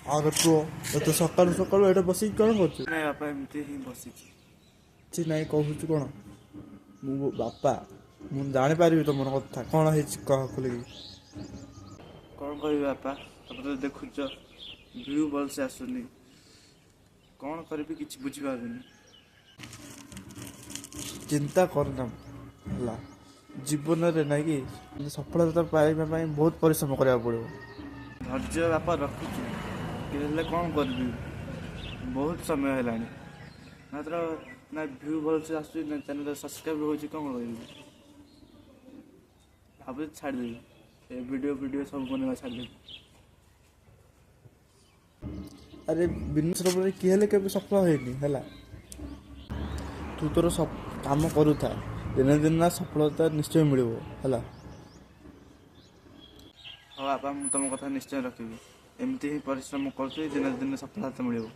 ଆରେ ପୁଅ, ଏତେ ସକାଳୁ ସକାଳୁ ଏଇଟା ବସିକି କ'ଣ କରୁଛୁ? ନାଇଁ ବାପା, ଏମିତି ହିଁ ବସିଛି। କିଛି ନାଇଁ କହୁଛୁ କ'ଣ? ମୁଁ ବାପା, ମୁଁ ଜାଣିପାରିବି ତମର କଥା କ'ଣ ହେଇଛି, କହ ଖୋଲିକି। କ'ଣ କହିବି ବାପା, ତମେ ତ ଦେଖୁଛ ଭିଉ ଭଲସେ ଆସୁନି। କ'ଣ କରିବି କିଛି ବୁଝିପାରୁନି। ଚିନ୍ତା କରନା, ହେଲା? ଜୀବନରେ ନାଇଁ କି ସଫଳତା ପାଇବା ପାଇଁ ବହୁତ ପରିଶ୍ରମ କରିବାକୁ ପଡ଼ିବ। ଧୈର୍ଯ୍ୟ ବାପା ରଖିଛୁ, ହେଲେ କ'ଣ କରିବି, ବହୁତ ସମୟ ହେଲାଣି, ମାତ୍ର ନା ଭିଉ ଭଲସେ ଆସୁଛି ନା ଚ୍ୟାନେଲ୍ ସବସ୍କ୍ରାଇବ୍ ହେଉଛି। କ'ଣ କରିବି, ଭାବୁଛି ଛାଡ଼ିଦେବି, ଏ ଭିଡ଼ିଓ ସବୁ ବନେଇବା ଛାଡ଼ିଦେବି। ଆରେ, ବିନା ଶ୍ରମରେ କିଏ ହେଲେ କେବେ ସଫଳ ହେଇନି, ହେଲା? ତୁ ତୋର କାମ କରୁଥା, ଦିନେ ଦିନ ନା ସଫଳତା ନିଶ୍ଚୟ ମିଳିବ, ହେଲା? ହଉ ବାପା, ମୁଁ ତୁମ କଥା ନିଶ୍ଚୟ ରଖିବି। ଏମିତି ହିଁ ପରିଶ୍ରମ କରୁଛି, ଦିନେ ଦିନେ ସଫଳତା ମିଳିବ।